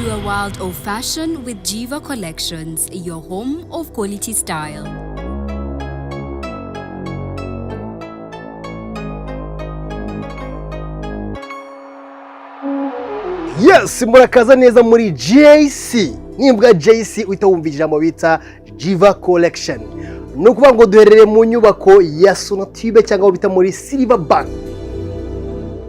into a world of fashion with Jiva Collections, your home of quality style. Yes, murakaza neza muri JC. Nimbwa JC uhita wumva ijambo bita Jiva Collection. Ni ukuvuga ngo duherereye mu nyubako ya Sonatube cyangwa aho bita muri Silver Bank.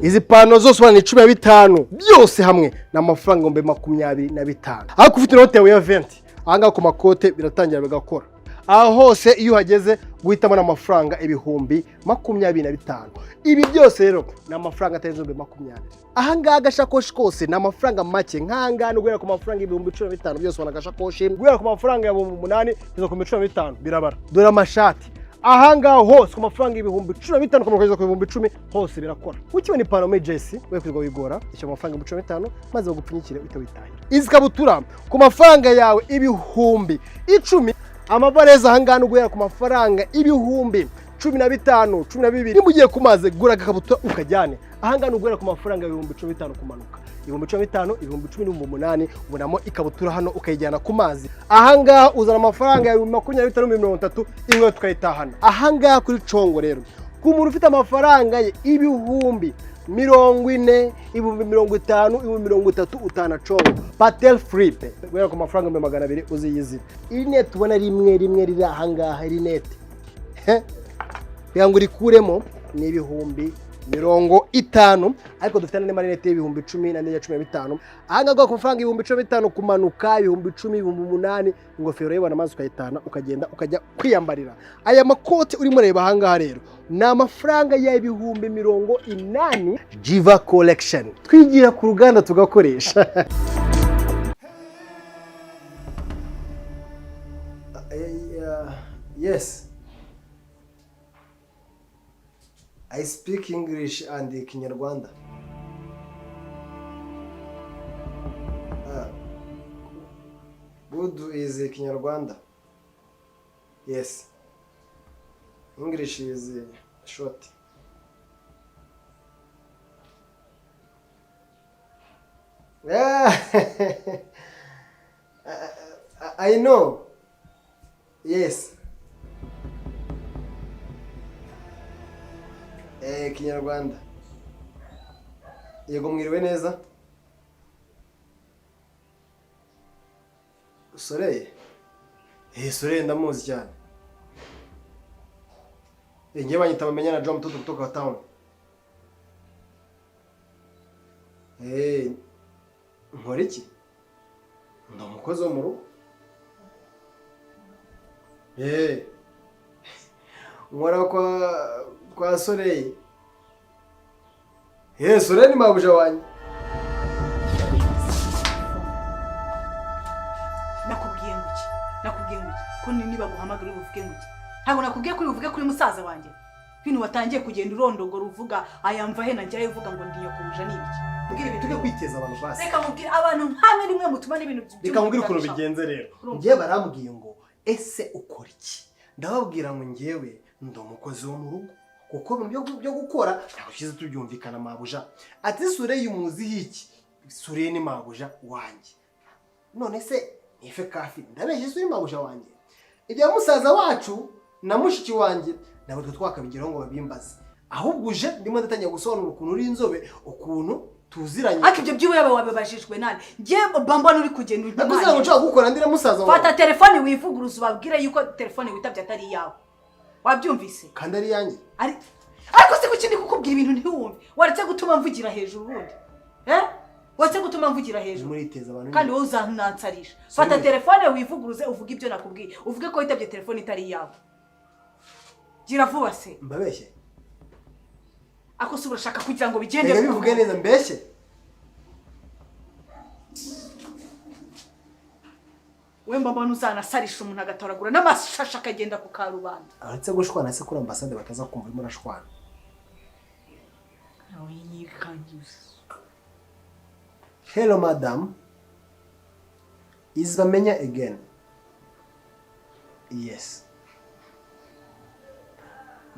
Izi pano zose ubona ni 15, byose hamwe ni amafaranga 25,000. Ariko ufite inote yawe ya 20, aha ngaha ku makote biratangira bigakora. Aha hose iyo uhageze guhitamo n'amafaranga 25,000. Ibi byose rero ni amafaranga atarenze 20,000. Aha ngaha agashakoshi kose ni amafaranga make, nk'aha ngaha ni guhera ku mafaranga 15,000 byose ubona agashakoshi, guhera ku mafaranga ya 8,000 kugeza ku 15,000 birabara. Dore amashati aha ngaha hose ku mafaranga 15,000 kugeza ku 10,000 hose birakora. Ukibona ipantaro muri JC we kwirirwa wigora, ishyura amafaranga 15,000 maze bagupfunyikire uhite witahira. Izi kabutura ku mafaranga yawe 10,000. Amavarezi aha ngaha ni uguhera ku mafaranga 15,000, 12. Nimba ugiye ku mazi gura agakabutura ukajyane. Aha ngaha ni uguhera ku mafaranga 15,000 kumanuka. 15,000, 10,000, 8,000, ubonamo ikabutura hano ukayijyana ku mazi. Aha ngaha uzana amafaranga ya 25,000, 30,000, inkweto tukayitahana. Aha ngaha kuri Congo rero, ku muntu ufite amafaranga ye 40,000, 50,000, 30,000 utana Congo. Patek Philippe guhera ku mafaranga 200,000 uziyizira. Iri nete ubona rimwe rimwe riri aha ngaha, iri nete kugira ngo urikuremo ni 50,000, ariko dufite n'andi marinete y'10,000 n'andi ya 15. Aha ngaha ku mafaranga 15,000 kumanuka, 10,000, 8,000, ingofero urayibona maze ukayitahana ukagenda ukajya kwiyambarira. Aya makoti urimo ureba aha ngaha rero ni amafaranga ya 80,000. Jiva Collection twigira ku ruganda tugakoresha. Yes. I speak English and Kinyarwanda. Good is Kinyarwanda. Yes. English is short. Yeah. I know. Yes. Kinyarwanda. Yego, mwiriwe neza. Soreye? Soreye ndamuzi cyane. Ngewe banyita bamenya na John Mtoto kutoka town. Nkora iki? Ndi umukozi wo mu rugo. Nkora kwa Soreye. Soreye ni mabuja wanjye. Nakubwiye ngo iki? Nakubwiye ngo iki? Ko niba guhamagara uri buvuge ngo iki? Ntabwo nakubwiye ko uri buvuge kuri musaza wanjye. Ibintu watangiye kugenda urondogora uvuga ayamva he najyayo uvuga ngo ndi nyokobuja ni ibiki? Mbwira ibintu. Tujye kwiteza abantu basi. Reka mubwire abantu nkamwe rimwe mutuma n'ibintu. Reka nkubwire ukuntu bigenze rero. Urumva. Njyewe barambwiye ngo ese ukora iki? Ndababwira ngo njyewe ndi umukozi wo mu rugo. Kuko ibintu byo gukora ntabwo tugize tubyumvikana mabuja. Ati Sureye umuziho iki? Sureye ni mabuja wanjye. None se nife kafi ndabeshye Sureye mabuja wanjye? Ibya musaza wacu na mushiki wanjye ntabwo twe twakabigeraho ngo babimbaze. Ahubwo uje ndimo ndatangira gusobanura ukuntu uri inzobe, ukuntu tuziranye. Ariko ibyo by'iwe wabibajijwe nani? Njye bambona uri kugenda Nakuze ngo nshobora gukora ndi na musaza wawe. Fata telefone wivuguruza ubabwire yuko telefone witabye atari iyawe. Wabyumvise? Kandi ari iyanjye. Ari ariko se kuki ndi kukubwira ibintu ntiwumve? Waretse gutuma mvugira hejuru ubundi? Waretse gutuma mvugira hejuru? Muriteza abantu. Kandi wowe uzanansarisha. Fata telefone wivuguruze uvuge ibyo nakubwiye, uvuge ko witabye telefone itari iyawe. Gira vuba se. Mbabeshye? Ako se urashaka kugira ngo bigende? Reka bivuge neza, mbeshye? We mbona uzanasarisha umuntu agatoragura n'amashashi akagenda ku karubanda. Uretse gushwana se kuri ambasade bataza kumva urimo urashwana. Yikangiza. Hello madam, is Bamenya again? Yes,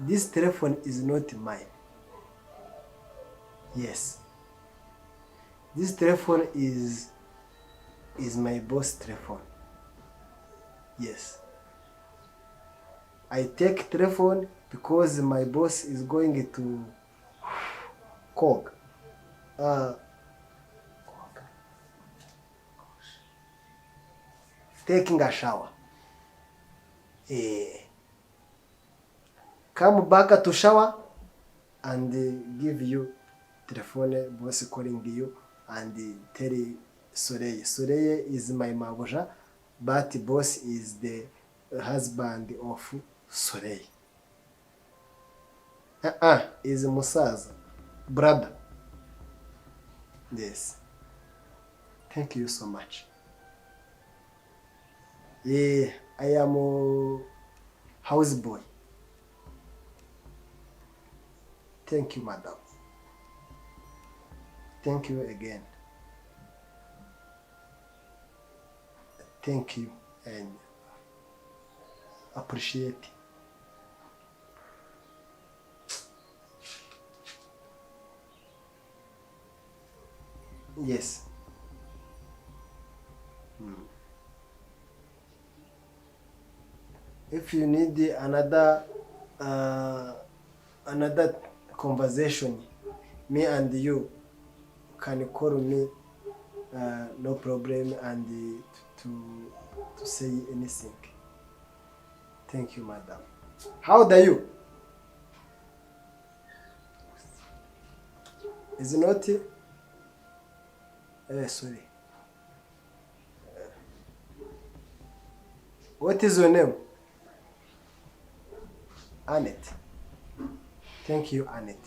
this telephone is not mine. Yes, this telephone is Is my boss telephone. Yes. I take telephone because my boss is going to koga. Koga. Taking a shower. Come back to shower and give you telephone, boss calling you and tell Soreye. Soreye is my mabuja, but boss is the husband of Soreye. Is musaza, brother. Yes. Thank you so much. Yeah, I am a house boy. Thank you, madam. Thank you again. Thank you and appreciate. Yes. If you need another conversation, me and you can call me, no problem, and to say anything. Thank you, madam. How old are you? Is not? Sorry. What is your name? Annette. Thank you, Annette.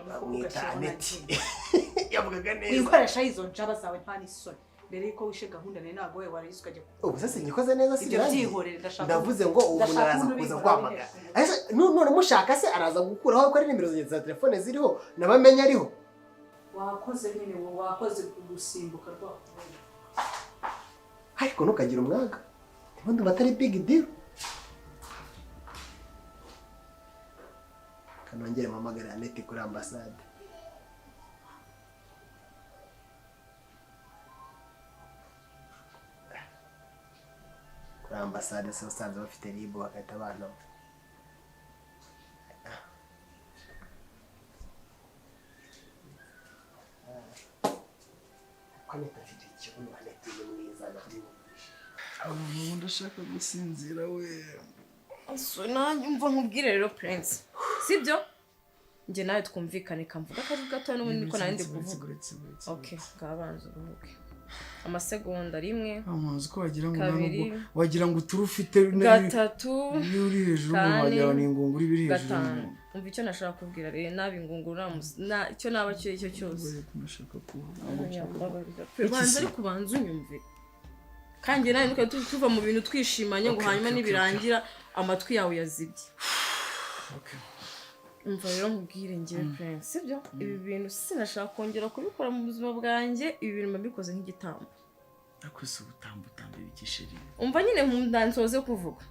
Bamwita Annette. Yavugaga neza. Wikoresha izo njaba zawe, nta n'isoni. Mbere yuko wishe gahunda nawe, ntabwo wowe warize ukajya Ubu se sinyikoze neza? Ibyo Sibirangiye. byihorere, ndashaka Ndavuze ngo ubu ndashaka araza umuntu kuza ubikora. guhamagara. Ese none mushaka se araza gukuraho ko ari nimero zanjye za telefone ziriho nabamenye ariho? Wakoze nyine, wowe wakoze gusimbuka rwako. Ariko ntukagira umwaga, ndimo ndumva atari big deal. Kanongere mpamagare Annette kuri ambasade. Kuri ambasade se usanze bafite ribu bagahita bantama. Ko Annette afite ikibuno, Annette ni mwiza, namwumvishe. Ubu ndashaka gusinzira we. So nanjye umva nkubwire rero, Prince, sibyo? Njye nawe twumvikane, kamvuga akajwi gatoya, n'ubundi niko nari ndi kuvuga. Okay, ngabanza uruhuke amasegonda rimwe, Amazi ko wagira ngo nta kabiri, nubwo wagira ngo uturu ufite gatatu, iyo uri hejuru y'umuntu kane, wagira ngo ni ingunguru iba iri hejuru gatanu. y'umuntu. Umva icyo nashaka kubwira rero, nabi ingunguru icyo naba cyo icyo cyose. Nashaka kuvuga ntabwo nshaka. Banza, ariko ubanza unyumve, kandi nawe ntukajya tuva mu bintu twishimanye ngo Okay, hanyuma okay, okay, nibirangira amatwi yawe yazibye. Okay. Umva rero nkubwire ngewe, Prince, sibyo? Ibi bintu sinashaka kongera kubikora mu buzima bwanjye. Ibi bintu mbabikoze nk'igitambo. Ariko si ubutamba utamba ibiki, chérie? Umva nyine, nkunda nsoze kuvuga.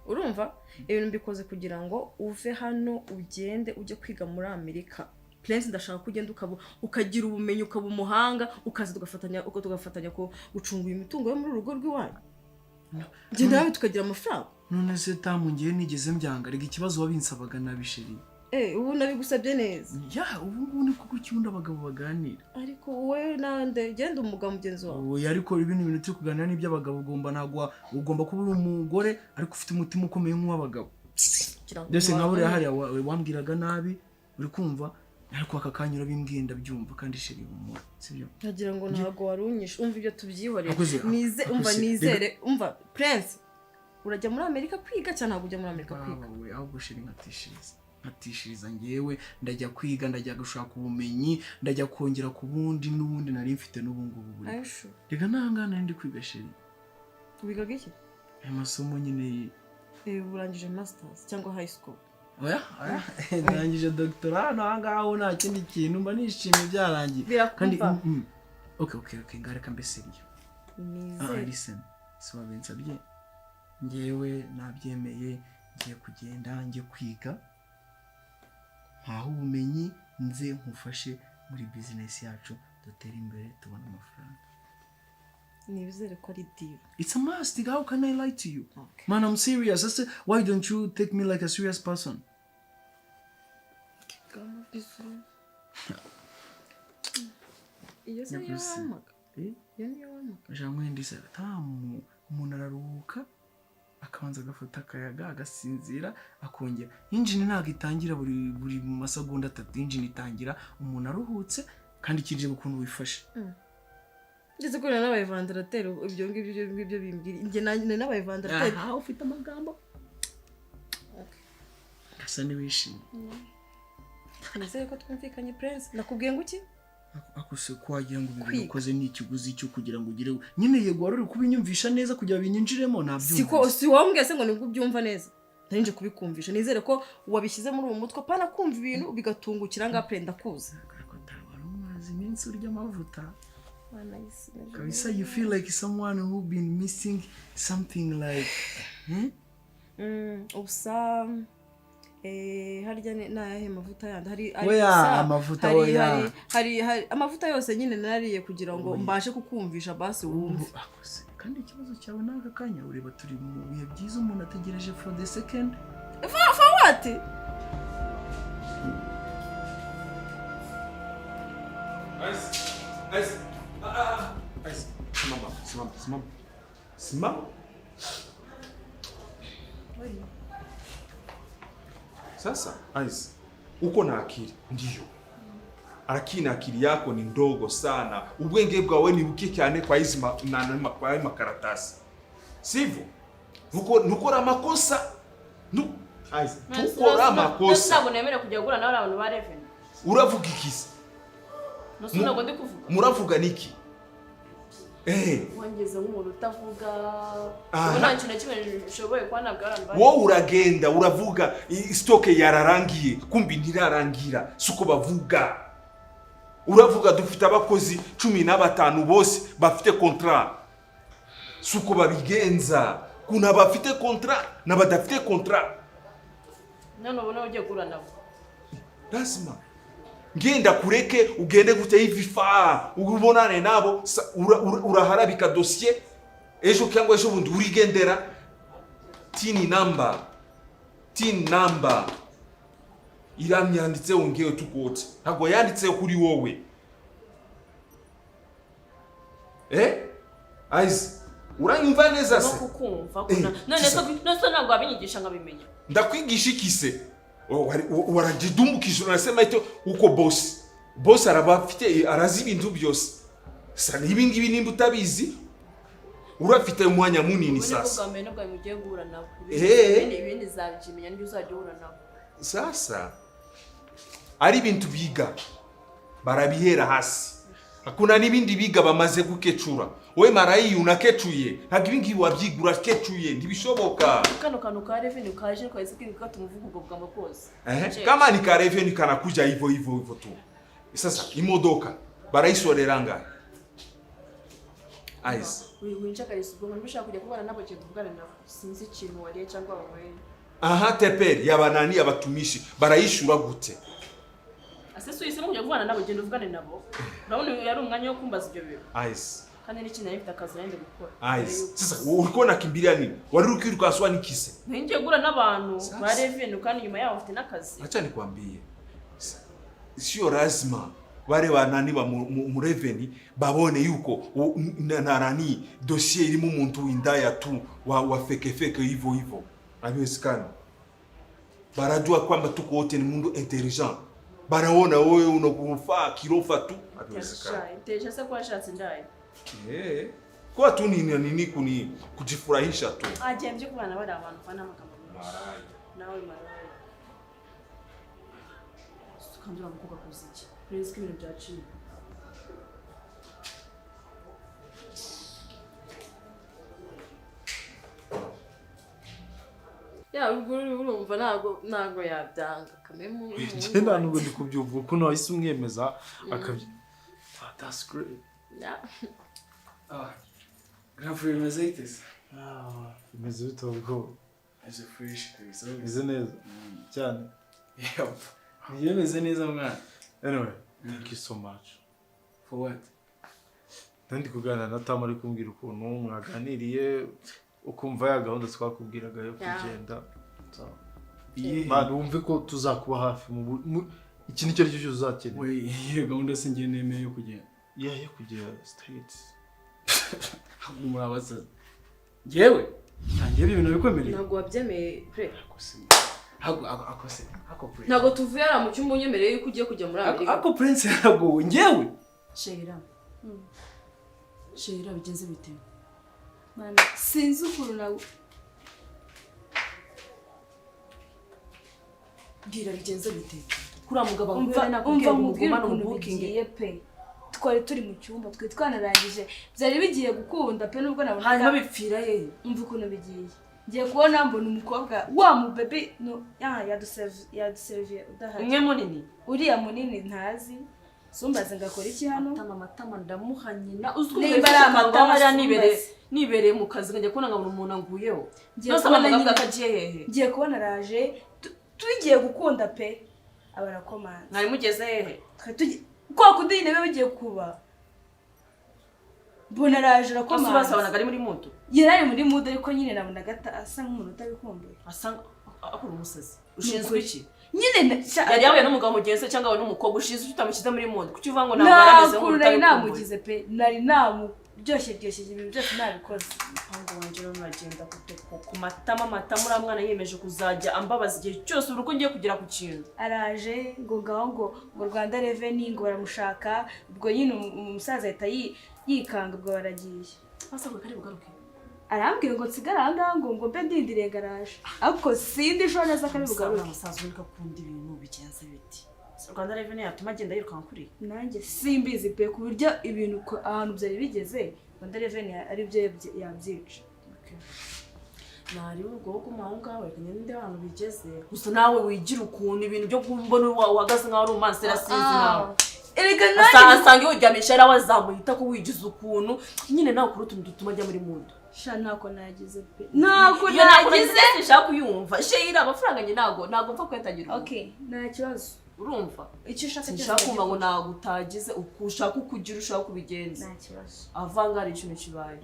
Urumva, ibintu mbikoze kugira ngo uve hano ugende ujye kwiga muri Amerika. Prince, ndashaka ko ugenda ukaba ukagira ubumenyi, ukaba umuhanga, ukaza tugafatanya gucunga uyu mitungo yo muri uru rugo rw'iwanyu, njye nawe tukagira amafaranga. None se tamu, ngewe nigeze mbyanga? Rega ikibazo wabinsabaga nabi, chérie. Eh, ubu nabigusabye neza. Ya, ubu ngubu ni kuko ukibundi abagabo baganira. Ariko wowe nande genda umugabo mugenzi wawe. Oya, ariko ibintu bintu turi kuganira ni iby'abagabo. Ugomba, ntabwo ugomba kuba uri umugore ariko ufite umutima ukomeye nk'uw'abagabo. Kugira ngo Mbese nka buriya hariya wambwiraga nabi, uri kumva, ariko aka kanya urabimbwiye ndabyumva. Kandi chérie, humura, sibyo? Nkagira ngo ntabwo wari unyishe. Umva, ibyo tubyihorere. Akoze Umva, akoze- nizere, umva Prince, urajya muri Amerika kwiga cyangwa ntabwo ujya muri Amerika kwiga? Wawe, ahubwo chérie, nkatishiriza, nkatishiriza. Ngewe ndajya kwiga, ndajya gushaka ubumenyi, ndajya kongera ku bundi n'ubundi nari mfite n'ubu ngubu buri. Ayishu. Reka n'ahangaha nari ndi kwiga, chérie. Wigaga iki? Aya masomo nyine. Eh, urangije masters cyangwa high school? Oya oya, ndangije doctorat hano. Ahangaha ho nta kindi kintu, mba nishimye byarangiye. Kandi Birakumva. Okay, ngareka mbese riyo. Nizere. Listen, si wabinsabye? Ngewe nabyemeye, ngiye kugenda njye kwiga, mpahe ubumenyi, nze nkufashe. Muri business yacu dutere imbere, tubone amafaranga. Nizere ko ari deal. It's a must. How can I lie to you? Okay. Man, I'm serious. I said, why don't you take me like a serious person? Bisous. Iyo se niyo Nyagusi. wampaga? Eh? Iyo niyo wampaga? Jamwe tamu, umuntu araruhuka, akabanza agafata akayaga, agasinzira, akongera. Injini ntabwo itangira buri masegonda 3. Injini itangira umuntu aruhutse, kandi ikireba ukuntu wifashe. Ngeze kuri nabaye ventilateur, ibyo ngibyo bimbwira njye nanjye nabaye ventilateur. Aha ufite amagambo gasa n'iwishimye. Nizere ko twumvikanye, Prince. Nakubwiye ngo iki? Akose ko wagira ngo ibintu Kwiga. ukoze ni ikiguzi cyo kugira ngo ugire nyine. Yego, wari uri kubinyumvisha neza kugira ngo binyinjiremo, nabyumvise. Siko si wowe se ngo nibwo ubyumva neza? Nari nje kubikumvisha. Nizere ko wabishyize muri uwo mutwe, apana kumva ibintu bigatungukira ngaha. Prince, ndakuzi. Ariko wari umaze iminsi urya amavuta kabisa. You feel like someone who been missing something like, Ubusa harya ni ayahe mavuta yandi hari Oya, ubusa, amavuta, hari, oya. hari amavuta yose nyine nariye kugira ngo mbashe kukumvisha, basi wumve. Akose kandi ikibazo cyawe ni aka kanya ureba turi mu bihe byiza, umuntu ategereje for the second. For what? Ice, ice, ah, ah, ah. Ice, simama, simama, simama, simama. Sasa Ice, uko na akili ndiyo, lakini akili yako ni ndogo sana. Ubwenge bwawe ni buke cyane kwa hizi kwa haya makaratasi, sivyo? Nukora makosa nu, Ice, tukora makosa. Ntabwo nemerewe kujya guhura nawe abantu ba revenue. Uravuga ikisi? Nose ntabwo ndi kuvuga? Muravuga niki? Wangeze nk'umuntu utavuga. Aha. Ubu nta kintu na kimwe nshoboye kuba nabwira abantu ba Wowe uragenda uravuga stock yararangiye, kumbi ntirarangira, siko bavuga. Uravuga dufite abakozi 15 bose bafite contrat, suko babigenza. Kuna bafite contrat n'abadafite contrat. None ubu nawe ugiye guhura nabo? Lazima ngenda kureke ugende gute hivi faa ubonane nabo. Uraharabika dossier ejo cyangwa ejo bundi urigendera. TIN number, TIN number iramyanditseho ngewe tukote, ntabwo yanditseho kuri wowe. Aizi, uranyumva neza No se? kukumva ko none se ntabwo wabinyigisha nkabimenya? Ndakwigisha iki se? Warajidumbukije, unasema ito uko boss, boss araba afite, arazi ibintu byose. Sa ibi ngibi nimba utabizi, urafite umwanya munini. Ubu nibwo Sasa bwa mbere nibwo mugiye guhura nabo. Ibindi zabyimenya nibyo uzajya uhura nabo. Sasa ari ibintu biga barabihera hasi, hakuna n'ibindi biga bamaze gukecura. We marayi unakecuye, ntabwo ibi ngibi wabyiga urakecuye, ntibishoboka. Kano kantu ka revenue kaje kahise gatuma uvuga ubwo bwambo bwose. Kama ni ka revenue kanakuja hivyo hivyo hivyo tu. Sasa imodoka baraisorera ngahe? Ice. Winjagarisa ubwonko. Niba ushaka kujya kubana nabo, genda uvugane nabo. Sinzi ikintu wariye cyangwa wanyweye. Aha teperi yabanani abatumishi barayishura gute? Ase si uhisemo kujya kubana nabo, genda uvugane nabo. Urabona uyu yari umwanya wo kumbaza ibyo bintu? Ice. Kandi n'ikindi, nari mfite akazi nari ndi gukora. Ice. Sasa ulikuwa unakimbilia nini? Wari ukirukaswa nikise. Ntingiye guhura n'abantu Sasa. ba revenue kandi nyuma yaho mfite n'akazi. Acha nikwambie. Sio lazima wale wanani ba mu revenue babone yuko na nani dossier irimo umuntu w'indaya tu wa feke feke hivyo hivyo. Haiwezekani. Barajua kwamba tuko wote ni mundu intelligent. Baraona wewe unakufaa kirofa tu. Haiwezekani. Iteje se ko washatse indaya? Kwa tu ni nini kuni kujifurahisha tu. Agenda kubana bari abantu bana amagambo menshi. Maraya. Nawe maraya. Tukandura umukobwa kuzi iki? Urabizi ko ibintu byaciye. Ya, ubwo urumva ntabwo yabyanga kamemu. Njye nta nubwo ndi kubyumva ukuntu wahise umwemeza akabya. Ah, that's great. Ah, Grand frère, bimeze bite se? Ah, bimeze bite ubwo? Meze fresh kabisa. Bimeze neza cyane. Yep. Njye meze neza mwana. Anyway, Thank you so much. For what? Ndi kuganira na Tamu, ari kumbwira ukuntu mwaganiriye, ukumva ya gahunda twakubwiraga yo kugenda. Iyihe? Man, wumve ko tuzakuba hafi mu ikintu icyo ari cyo cyose uzakenera. We, iyihe gahunda se ngiye nemeye yo kugenda? Yeah, yo kugera States. Ahubwo muri abasazi. Njyewe ntangiye ibintu bikwemereye. Ntabwo wabyemeye pre. Ako se ako Prince. Ntabwo tuvuye hariya mu cyumba unyemereye yuko ugiye kujya muri Amerika. Ako Prince yaragowe njyewe. Sheila, Sheila, bigenze bite? Mana, sinzi ukuntu nawe. Bwira, bigenze bite kuriya mugabo? Umva, Akubwira, nakubwiye umva, ngo nkubwire mugumane ukuntu umubukinge. bigiye pe. Twari turi mu cyumba, twari twanarangije, byari bigiye gukunda pe, nubwo nabonaga. Hanyuma bipfira ye? Umva ukuntu bigiye. Ngiye kubona mbona umukobwa wa mu baby no ya yaduseviye udahari. Umwe munini? Uriya munini ntazi, sumbaze ngakora iki hano. Amatama, amatama ndamuha nyina uzwi. Nimba ari amatama, hariya nibereye sumbaze. Nibereye mu kazi, nkajya kubona nkabona umuntu anguyeho. Ngiye Nose kubona amagambo nyine- avuga ko agiye hehe? Ngiye kubona araje, tugiye gukunda pe, aba arakomanze. Mwari mugeze hehe? Twari kwa kundi nyine biba bigiye kuba, mbona araje Ese arakomanze. basabonaga ari muri mood? Yari ari muri mood, ariko nyine nabonaga asa nk'umuntu utabikumbuye. Asa akora umusazi. Ushinzwe iki? Nyine Yari yahuye n'umugabo mugenzi we cyangwa yahuye n'umukobwa? Ushinzwe icyo utamushyize muri mood? Kuki uvuga ngo ntabwo yari ameze Nta nk'umuntu kuntu nari utabikumbuye? namugize pe, nari namuryoshye ryoshye, ibintu byose nabikoze. Umupangu wanjye rero uragenda gute ku matama, amatama? Uriya mwana yiyemeje kuzajya ambabaza igihe cyose buri uko ngiye kugera ku kintu. Araje ngo ngaho ngo Rwanda Revenue ngo baramushaka. Ubwo nyine umusaza ahita yikanga, ubwo baragiye. Basabwe kari bugaruke. Arambwira ngo nsigare aha ngaha, ngo mbe ndindiriye ngo araje, ariko sindi sure neza ko ari bugaruke. Umusaza uboneka akunda ibintu, bigenze biti Rwanda Revenue yatuma agenda yirukanka kuri? Nanjye simbizi pe, ku buryo ibintu ahantu byari bigeze Rwanda Revenue ari byo yabyica. Ntari ubwo wo guma aho ngaho, reka ngende ndebe ahantu bigeze. Gusa nawe wigira ukuntu ibintu byo kumbona uhagaze nkaho uri umansera, sinzi nawe. Erega Asa nanjye asanga yiryamisha yari azamuhita ko wigize ukuntu nyine nawe ukora utuntu dutuma ajya muri mood. Sha, ntako nagize pe, ntako Iyo ntabwo nagize. nagize, sinshaka kuyumva Sheila. Amafaranga njye ntabwo mpfa kuyatangira ubu. Okay, nta kibazo. Urumva? Icyo ushaka cyose Sinshaka kumva ngo ndagikora. ntabwo utagize uko ushaka, uko ugira ushaka kubigenza. Nta kibazo. Avanga hari ikintu kibaye.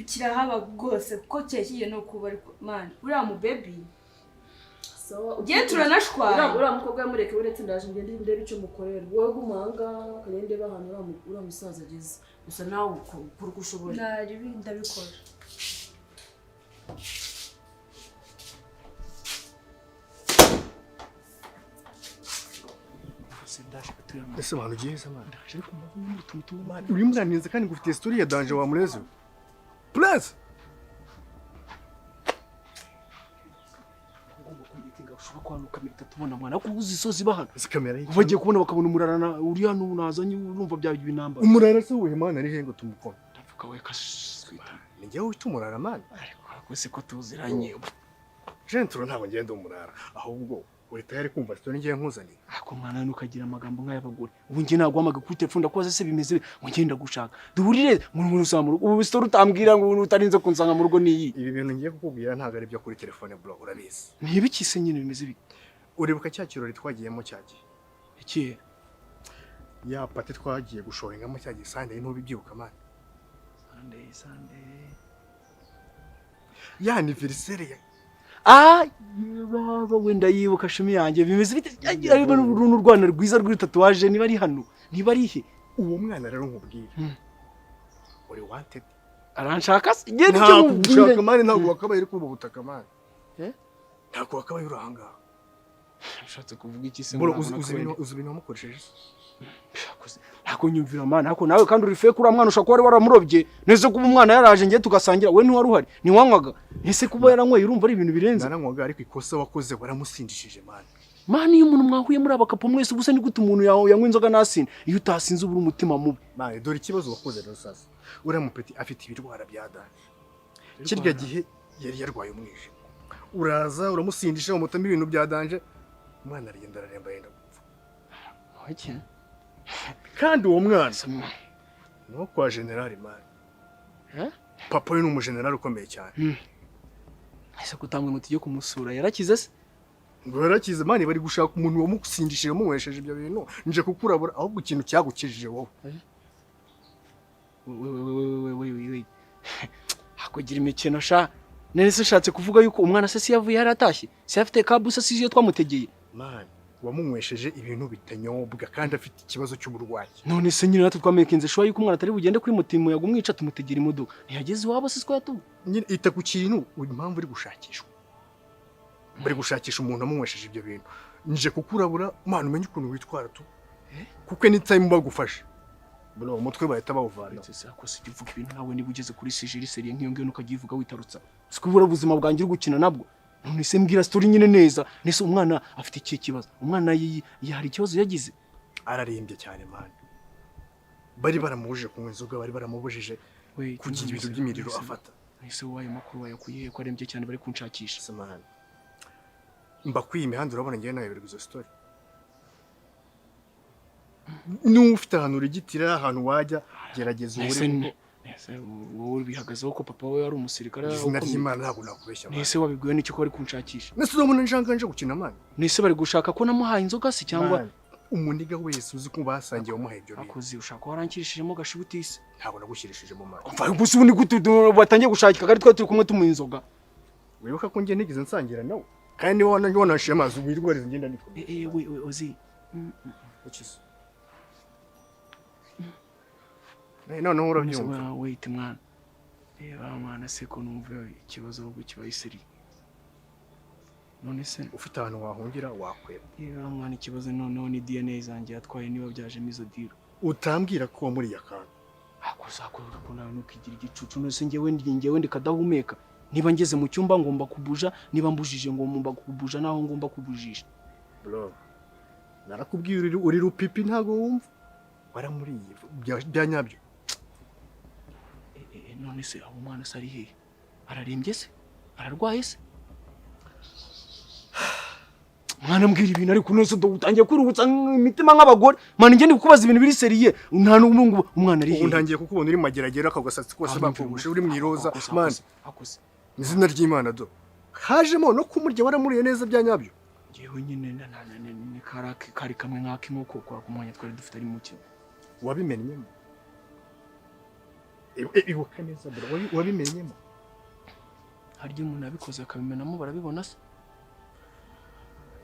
Kirahaba rwose, kuko cyari kigiye no kuba, ariko man, uriya mu baby ngiye turanashwara. Uriya mukobwa yamureke, uretse ndaje ngende ndebe icyo mukorera. Wowe guma aha ngaha, ukagenda ndebe ahantu uriya musaza ageze. Gusa nawe ukora uko ushoboye. Nari ndabikora. Ese abantu ugiye se, man? Urimo uraninze kandi ngufitiye story ya danger, wa murezi we. Prince! Ugomba kumetinga ushobora kuba kamera itatubona mwana, kuko uzi isozi bahana. Ese kamera y'iki? Bagiye kubona bakabona umurara uri hano nazanye, urumva byaba ibinamba. Umurara se wuhe, man? Ari he ngo tumukome? Ndavuga we kaswita. Ni njyewe wita umurara, man? Ariko rwose ko tuziranye. Gentro, ntabwo ngenda umurara. Ahubwo uri tayari kumva story ngiye nkuzaniye? Ako mwana, ntukagira amagambo nk'ay'abagore. Ubu njye naguhamagaye kuri telefone, ndakubaza se bimeze bite? Ngo ngenda gushaka duhurire mu muntu usanga mu rugo. Ubu story utambwira ngo utarinze kunsanga mu rugo ni iyi? Ibi bintu ngiye kukubwira ntabwo ari ibyo kuri telefone, bro, urabizi. Ntibikise nyine, bimeze bite? Uribuka cya kirori twagiyemo cya gihe? Ikihe? Ya party twagiye gushowingamo cya gihe Sunday, ntubibyibuka, man? Sunday, Sunday. Ya anniversaire ya Ah, baba wenda yibuka shumi yanjye, bimeze bite? Arimo n'uru rwana rwiza rw'iri tatouage, niba ari hano, niba ari he? Uwo mwana rero nkubwira. Uri wanted. Aranshaka se? Ngende icyo Ntabwo mubwire. ushaka, man, ntabwo wakabaye uri kuri ubu butaka, man. Eh? Ntabwo wakabaye uri aha ngaha. Ushatse kuvuga iki se? Bro, ngo uzi ntabwo uzi nakabaye ibintu, uzi ibintu wamukoresheje se? Ntabwo nyumvira, man, ariko nawe kandi uri fake. Uriya mwana ushobora kuba wari waramurobye neza. Kuba umwana yaraje ngiye tugasangira, we ntiwari uhari, ntiwanywaga? Ese kuba yaranyweye urumva ari ibintu birenze? Naranywaga, ariko ikosa wakoze waramusindishije, man. Man, iyo umuntu mwahuye muri abakapo mwese, ubusa ni gute umuntu yanywa inzoga nasinda? Iyo utasinze uba uri umutima mubi. Man, dore ikibazo wakoze rero sasa. Uriya mupeti afite ibirwara bya danger. Kirya gihe yari yarwaye umwijima. Uraza uramusindisha, umutamo ibintu bya danger. Umwana aragenda araremba yenda gupfa. Okay. Kandi uwo mwana ni uwo kwa general, man. Eh? Papa we ni umujenerali ukomeye cyane. Ese kutambwe ngo tujye kumusura, yarakize se? Ngo yarakize man, bari gushaka umuntu wamusindishije, wamunywesheje ibyo bintu. Nje kukurabura, ahubwo ikintu cyagukijije wowe. We we we we we we we, hakugira imikino sha. None se ushatse kuvuga yuko umwana se si yavuye yaratashye, si afite kabusa, si iyo twamutegeye? Man, wamunywesheje ibintu bitanyobwa kandi afite ikibazo cy'uburwayi. None se nyine natwe twamakinze sure yuko umwana atari bugende kuri moto, umuyaga umwica, tumutegera imodoka, ntiyageze iwabo se? Siko yatuye? Nyine ita ku kintu, impamvu uri gushakishwa, bari gushakisha umuntu wamunywesheje ibyo bintu. Nje kukurabura man, umenye ukuntu witwara tu, kuko anytime bagufashe bro, umutwe bahita bawuvana. Uretse se ako se uvuga ibintu nawe, niba ugeze kuri sujet iri sérieux nk'iyo ngiyo ntukajya uyivuga witarutsa, siko ubura ubuzima bwanjye uri gukina nabwo. None se mbwira story nyine neza. Nese umwana afite ikihe kibazo? Umwana hari ikibazo yagize? Ararembye cyane man, bari baramubujije kunywa inzoga, bari baramubujije Wait, kugira none ibintu by'imiriro afata. Ese wowe ayo makuru wayakuye he ko arembye cyane bari kunshakisha? Se man, mba kuri iyi mihanda, urabona ngewe nawe izo story, n'uba ufite ahantu urigitira, ahantu wajya, gerageza ubure. Ese Kuko ese wowe bihagazeho ko papa we ari umusirikare izina ukomeye? ry'Imana, ntabwo nakubeshya man. Nese wabibwiwe n'iki ko bari kunshakisha? Nese urabona njanga nje gukina man? Nese bari gushaka ko namuhaye inzoga se cyangwa? Man, umuniga wese uzi ko basangiye wamuhaye ibyo bintu. Akoze ushaka ko warankirishijemo gashibutisi. Ntabwo nagushyirishije mu man. Umva gusa, ubu ni gute batangiye gushakika kandi twari turi kumwe tumuha inzoga? Wibuka ko njye nigeze nsangira nawe, kandi niba wanashiye amazi wirwariza, ngenda nikomeye. Eh eh, we we, ozi. Ukize. Noneho urabyumva. Wait mwana, reba mwana, se ko numva ikibazo ahubwo kibaye sérieux? None se ufite ahantu wahungira, wakweba. Reba mwana, ikibazo noneho ni DNA zanjye yatwaye, niba byajemo izo deal. Utambwira ko wamuriye akantu. Akuzakora ko nawe ntukigira igicucu. None se njyewe ndi kadahumeka? Niba ngeze mu cyumba ngomba kubuja, niba mbujije ngomba kubuja naho ngomba kubujisha. Bro, narakubwiye, uri rupipi, ntabwo wumva. Waramuriye bya nyabyo. Eh, eh, none se abo mwana se ari hehe? Ararembye se? Ararwaye se? Mwana, mbwira ibintu ariko. None se utangiye kwiruhutsa imitima nk'abagore man? Njye ndi kukubaza ibintu biri sérieux, nta n'ubu ngubu umwana ari Ubu hehe? ntangiye kukubona uri mageragere, ako gasatsi kose Ah, bakogoshe, uri mu iroza. Akoze, Man, akoze, akoze. izina ry'Imana do, hajemo no kumurya, waramuriye neza bya nyabyo. Njyewe nyine ni kari kamwe nk'ak'inkoko kwa ku mwanya twari dufite ari muke. Wabimennyemo? Ibuka neza bro, wabimennyemo? Harya umuntu yabikoze akabimenamo barabibona se?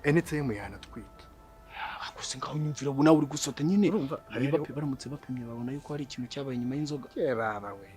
Anytime yanatwita. Akoze, ngaho nyumvira, ubu nawe uri gusota nyine. Urumva? Niba baramutse bapimye babona yuko hari ikintu cyabaye nyuma y'inzoga. Baba we,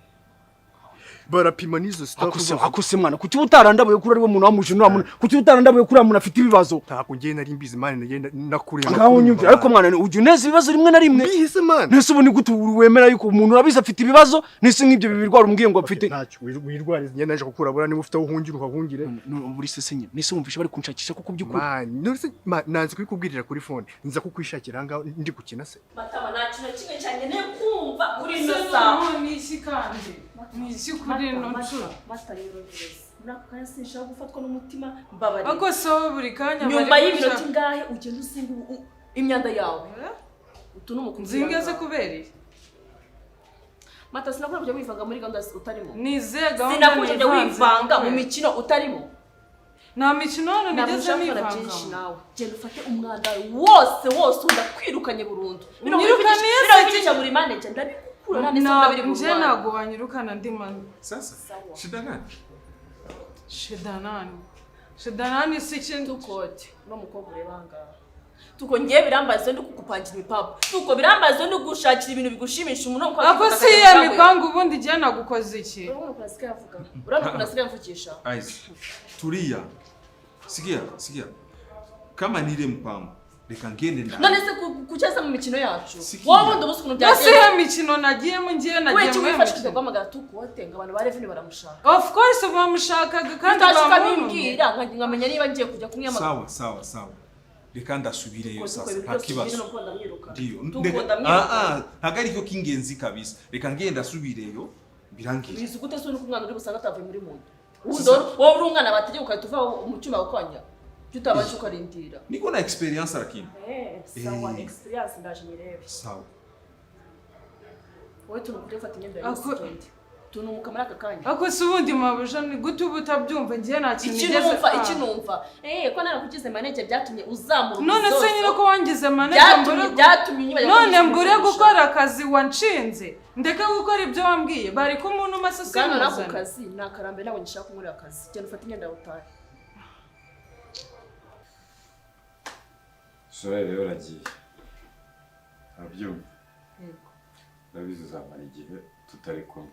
barapima n'izo stuff. Akose, akose mwana, kuki utarandabuye kuri ariwe muntu wamuje nuriya muntu? Kuki utarandabuye kuri uriya muntu afite ibibazo? Ntabwo ngiye nari mbizi man, nagenda nakuriye. Ngaho nyumvira ariko mwana, ujya uneza ibibazo rimwe na rimwe. Mbihise man. Nese ubu ni gute wemera yuko umuntu urabizi afite ibibazo? Nese nk'ibyo bibirwara umbwiye ngo afite? Ntacyo wirwariza, ngenda naje kukurabura, niba ufite aho uhungira uhahungire. Buri sese nyine, nese wumvishe bari kunshakisha kuko by'ukuri? Man, none se man, nanze kubikubwirira kuri phone, nza kukwishakira ahangaha ndi gukina se? Matama, nta kintu na kimwe cyankeneye kumva kuri ino Ese saha. noneho ni iki kandi? Ni iki kuri ino nshuro? Mata, yorohereza muri aka kanya, sinshaka gufatwa n'umutima, mbabarira. Ariko se wowe buri kanya Nyuma bari y'iminota ingahe ugenda usinga imyanda yawe? Utu ni umukunzi. Nzinga se kubera iki? Mata, sinakubwiye kujya wivanga muri gahunda utarimo? Ni izihe gahunda Sinakubwiye kujya nivanze? wivanga mu mikino utarimo? Nta mikino hano Ntabwo nigeze ushaka gukora byinshi nivangamo. nawe. Genda ufate umwanda wose wose, ndakwirukanye burundu. Bino Unyirukaniye se bino wivugisha buri manager, ndabikukura nta n'isabune biri Nje burwane. ntabwo wanyirukana ndi mani. Sasa shida gani? Shida nani? Shida nani si ikintu? Tukote uno mukobwa ureba ahangaha, tuko ngiye birambaza ndi kukupangira imipango, tuko birambaza ndi gushakira ibintu bigushimisha umuntu wo Ako si iya mipango, ubundi igihe nagukoze iki? Urabona ukuntu asigaye avuga? Urabona ukuntu asigaye amvugisha? Aizi, tulia. Sikia, sikia. Kama ni ile mpango, reka ngende ndani. None se kucyasa mu mikino yacu? Sikia. Wowe ubundi ubuze ukuntu No si byagenze. iyo mikino nagiyemo, ngiye nagiye Weki muri iyo wifashe mikino. guhamagara tukote ngo abantu ba revenue baramushaka. Of course bamushakaga kandi Utaje bamuntumye. ukabimbwira nkamenya niba ngiye kujya kumwiyamagara. Sawa, sawa, sawa. Reka ndasubireyo Tuko sasa, ibintu nta byose kibazo. ugire no kuba ndamwiruka. Ndio. Tuko ndamwiruka. Ah ah, ntabwo aricyo k'ingenzi kabisa. Reka ngende ndasubireyo birangire. Bizi gute se nuko umwana uri busanga atavuye muri muntu? Ubundi wowe uri umwana bategeka ugahita uva mu cyuma ukwanya. Ibyo utabanje ukarindira. Niko na experience lakini. Eh, sawa. Eh. Experience ndaje nyirebe. Sawa. Wowe tuntu kujya ufata imyenda yawe ugende. Tunumuka muri aka kanya. Ariko se ubundi mabuja, ni gute uba utabyumva? Ngiye nta kintu Iki nigeze. numva, iki numva, ko narakugize manager byatumye uzamura None se umuzozo. nyine ko wangize manager, Byatumye byatumye unyibagirwa ko none ngize mbure umugisha. gukora akazi wanshinze, ndeke gukora ibyo wambwiye, bari ko umuntu umase Bwana, nako simuzane. kazi ni akarambe, ntabwo ngishaka kunkorera akazi. Genda ufate imyenda yawe utahe. Soraya rero aragiye, arabyumva. Ndabizi uzamara igihe tutari kumwe,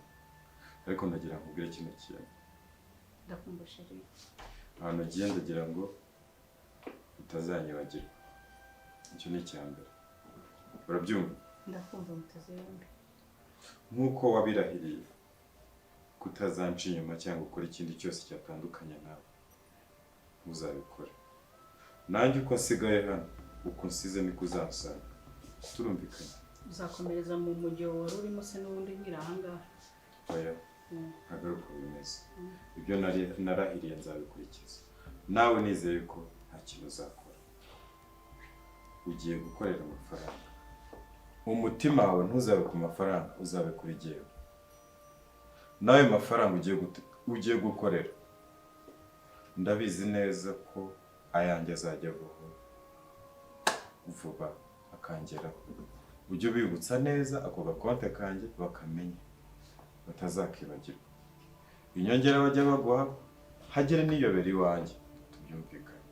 ariko ndagira ngo nkubwire kino kintu. Ndakumva, chéri. Ahantu ugiye, ndagira ngo utazanyibagirwa. Icyo ni icya mbere, urabyumva? Ndakumva, muteze yombi. Nk'uko wabirahiriye kutazanca inyuma cyangwa gukora ikindi cyose cyatandukanya nawe, ntuzabikore. Nanjye uko nsigaye hano, uko nsize niko uzansanga. Turumvikanye? Uzakomereza mu mujyo wari urimo se n'ubundi nkiri ahangaha? Oya, ntabwo ari uko bimeze. Ibyo nari narahiriye nzabikurikiza. Nawe nizeye ko nta kintu uzakora. Ugiye gukorera amafaranga, umutima wawe ntuzabe ku mafaranga, uzabe kuri jyewe. N'ayo mafaranga ugiye gukorera, ndabizi neza ko ayanjye azajya avaho vuba akangeraho. Ujye ubibutsa neza ako gakonte kanjye, bakamenya, batazakibagirwa. Inyongera bajya baguha hagere n'iyobera iwanjye, tubyumvikane.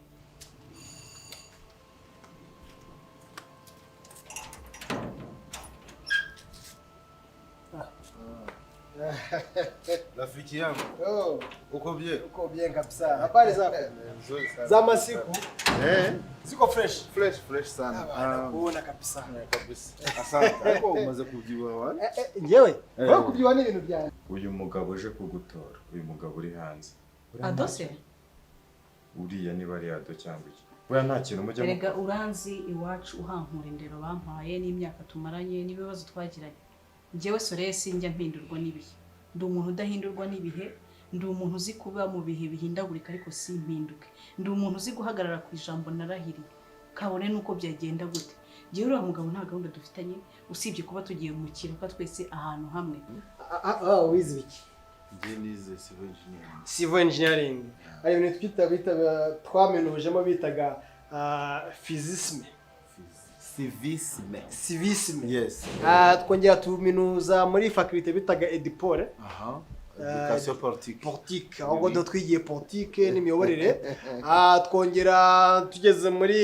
Rafiki yangu. Oh. Uko bien? Uko bien kabisa. Habari zako? Nzuri sana. Za masiku? Eh. Ziko fresh? Fresh, fresh sana. Nakuona kabisa. Kabisa. Asante. Ariko umaze kubyibuha wa? Njyewe? Eh. Wewe kubyibuha ni ibintu byanjye. Uyu mugabo uje kugutora, uyu mugabo uri hanze. Adose. Uriya niba ari Ado cyangwa iki, buriya nta kintu mujya Erega uranzi, iwacu uhankura indero bampaye n'imyaka tumaranye n'ibibazo twagiranye. Njyewe Soreye sinjya mpindurwa n'ibihe. Ndi umuntu udahindurwa n'ibihe, ndi umuntu uzi kuba mu bihe bihindagurika ariko simpinduke. Ndi umuntu uzi guhagarara ku ijambo narahiriye, kabone n'uko byagenda gute. Njyewe uriya mugabo nta gahunda dufitanye usibye kuba tugiye mu kiruka twese ahantu hamwe. Ah, wize ibiki? Njye nize civil engineering. Civil engineering. Hari ibintu twita bita twamenujemo bitaga physisme. Civisme. Civisme. Yes. Twongera tuminuza muri faculté bitaga Edipole. Aha. Education politique. Politique. Ahubwo ndo twigiye politique n'imiyoborere. Twongera tugeze muri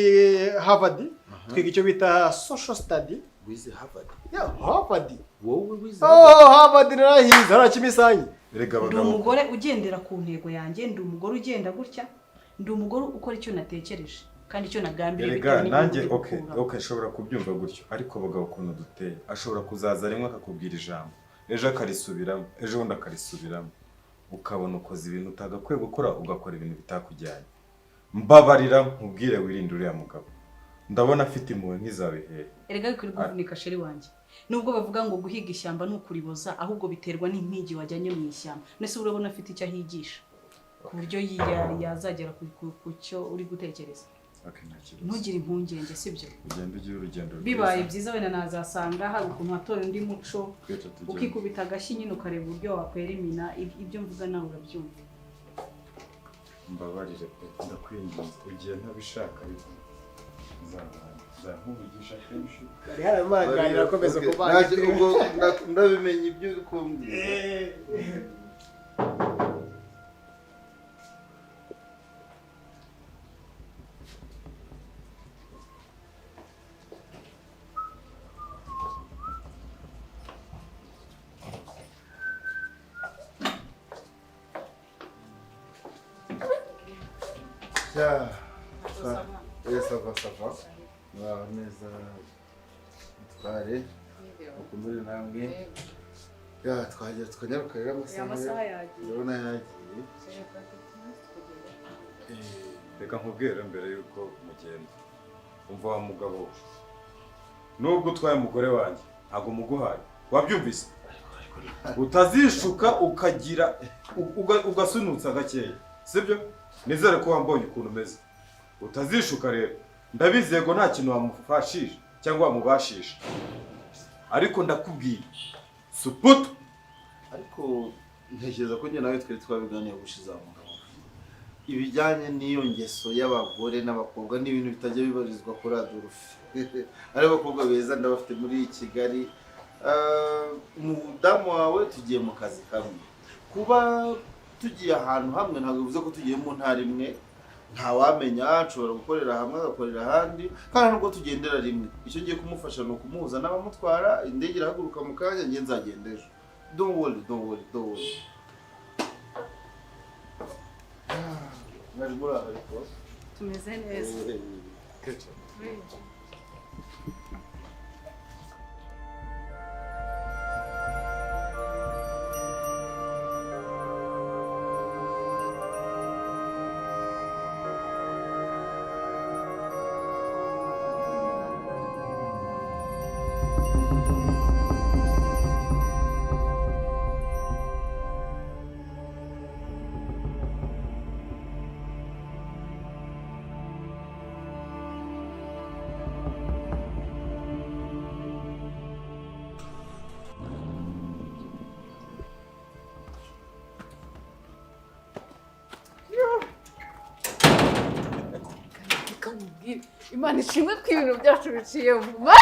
Harvard, twiga icyo bita social study. Wize Harvard? Yeah, Harvard. Wowe wize? Oh, Harvard narahize, hariya Kimisanyi. Erega Ndi abagabo umugore ugendera ku ntego yanjye, ndi umugore ugenda gutya, ndi umugore ukora icyo natekereje kandi icyo nagambiriye Erega bitewe n'inyungu nanjye ndi okay, gukuramo. okay, nshobora kubyumva gutyo, ariko abagabo ukuntu duteye, ashobora kuzaza rimwe akakubwira ijambo, ejo akarisubiramo, ejo bundi akarisubiramo, ukabona ukoze ibintu utagakwiye gukora, ugakora ibintu bitakujyanye. Mbabarira nkubwire, wirinde uriya mugabo, ndabona afite impuhwe nk'izabihehe. Erega bikwiye kuvunika, chéri wanjye. Nubwo bavuga ngo guhiga ishyamba ni ukuriboza, ahubwo biterwa n'impigi wajyanye mu ishyamba. Nese urabona afite icyo ahigisha ku buryo yazagera ku cyo uri gutekereza? Okay, nta kibazo. Ntugire impungenge, sibyo? Ugende ugire urugendo rwiza. Bibaye byiza wenda nazasanga hari ukuntu watora undi muco, Twese tugende. ukikubita agashyi nyine, ukareba uburyo wakwera imina. Ibyo mvuga nawe urabyumva. Mbabarire pe, ndakwinginze. Ugiye ntabishaka, ariko nzamuvugisha kenshi. Bari haramuganira akomeza Okay. kuvanga. Ntacyo, ubwo ndabimenye ibyo uri kumbwira. Ya, ça, eh, ça va, ça va. Muraho neza, mutware, mukomere namwe. Ya, twagera tukanyaruka rero, amasaha Amasaha yagiye. Ndabona yagiye. Reka nkubwire mbere yuko mugenda. Umva wa mugabo we, nubwo utwaye umugore wanjye, ntabwo muguhaye, wabyumvise? Utazishuka ukagira ugasunutsa gakeya, sibyo? Nizere ko wambonye ukuntu umeze. Utazishuka rero, ndabizi yego nta kintu wamufashije cyangwa wamubashisha, ariko ndakubwiye suputu Ariko ntekereza ko njye nawe twari twabiganiye gushize aho mugabo. Ibijyanye n'iyo ngeso y'abagore n'abakobwa ni ibintu bitajya bibarizwa kuri Adolphe. Ari abakobwa beza ndabafite muri Kigali. Umudamu wawe tugiye mu kazi kamwe. Kuba tugiye ahantu hamwe ntabwo bivuze ko tugiye mu ntara imwe. Ntawamenya, nshobora gukorera hamwe agakorera ahandi, kandi nubwo tugendera rimwe. Icyo ngiye kumufasha ni ukumuhuza n'abamutwara, indege irahaguruka mu kanya, njye nzagenda ejo. Don't worry, don't worry, don't worry. Mwari muri aho ariko? Tumeze neza. Imana ishimwe ko ibintu byacu biciye vuba.